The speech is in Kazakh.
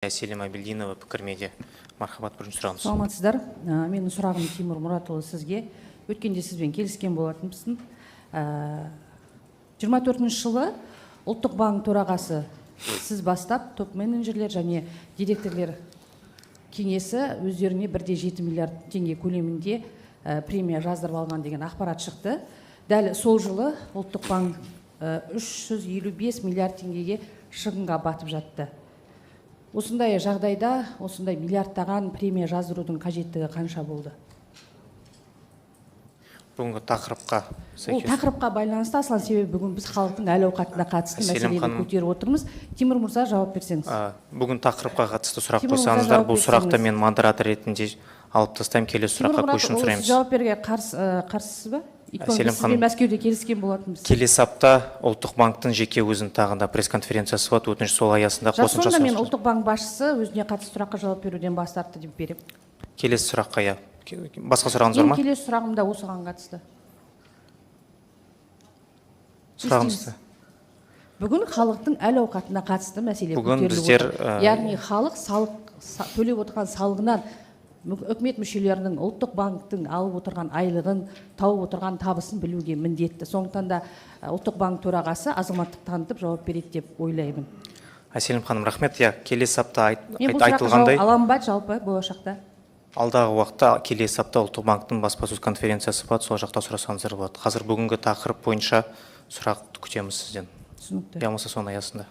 Әселім Әбілдинова, «Пікірмедиа». Мархабат, бірінші сұрағыңыз. Саламатсыздар. Менің сұрағым, Тимур Мұратұлы, сізге. Өткенде сізбен келіскен болатынбыз. 24-жылы Ұлттық банк төрағасы сіз бастап топ менеджерлер және директорлер кеңесі өздеріне 1,7 миллиард теңге көлемінде премия жаздырып алған деген ақпарат шықты. Дәл сол жылы Ұлттық банк 355 миллиард теңгеге шығынға батып жатты. Осындай жағдайда осындай миллиардтаған премия жаздырудың қажеттігі қанша болды? Бүгінгі тақырыпқа Ол сәйкес. тақырыпқа байланысты, Аслан, себебі бүгін біз халықтың әл ауқатына қатысты Әселім мәселені ханым. көтеріп отырмыз. Тимур мырза, жауап берсеңіз. Бүгін тақырыпқа қатысты сұрақ Тимур мырза, қойсаңыздар, жауап бұл сұрақты берсеңіз. мен модератор ретінде алып тастаймын. Келесі Тимур сұраққа Мұратұлы, көшуін сіз сұраймыз. жауап беруге қарсысыз ба? Өйткені Әселім біз сізбен ханым. Мәскеуде келіскен болатынбыз. Келесі апта Ұлттық банктің жеке өзінің тағы да пресс-конференциясы болады. Өтініш, сол аясында Жақсы, қосымша сонда мен сұрақ. Ұлттық банк басшысы өзіне қатысты сұраққа жауап беруден бас тартты деп беремін. Келесі сұраққа, иә. Басқа сұрағыңыз бар Менің ма? келесі сұрағым да осыған қатысты. Сұрағыңызды. Бүгін халықтың әл ауқатына қатысты мәселе Бүгін көтеріліп біздер, отыр. Яғни халық салық төлеп отырған салығынан үкімет мүшелерінің, Ұлттық банктің алып отырған айлығын, тауып отырған табысын білуге міндетті. Сондықтан да Ұлттық банк төрағасы азаматтық танытып жауап береді деп ойлаймын. Әселім ханым, рахмет. Иә, келесі апта Мен бұл сұраққа айтылғандай, жауап аламын ба жалпы болашақта? алдағы уақытта, келесі апта Ұлттық банктің баспасөз конференциясы болады, сол жақта сұрасаңыздар болады. Қазір бүгінгі тақырып бойынша сұрақ күтеміз сізден. Түсінікті. Я болмаса соның аясында.